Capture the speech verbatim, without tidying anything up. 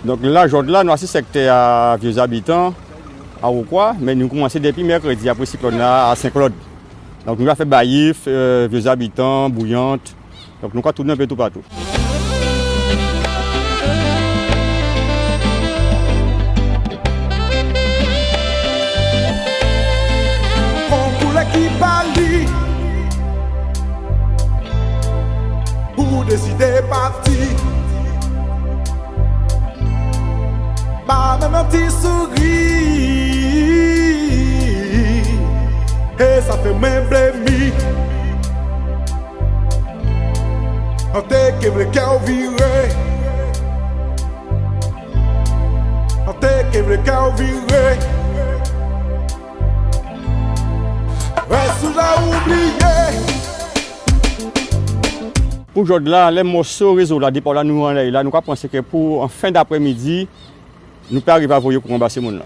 Donk la, jòdla, nou asi sektè a Vieux Habitants, a Rokwa, mé nou koumansé dépi mèkrédi, apré siklòn-la, a Sen-Klod. Donk nou ka fè Bayif, euh, Vieux Habitants, Bouyant. Donk nou ka tounen enpé toupatou. Pran koulè ki pa li, ou désidé pati. Ba menm on ti souri, é sa fè mwen blémi. An té ké vlé kè'w viré. An té ké vlé kè'w viré. Rès ou ja oubliyé. Pou jòdla, lè mòso rézo-la, dépa-la nou anlè'y la, nou ka pansé ke pou an fen daprèmidi, nou pé rivé a voyé kouran ba sé moun-la.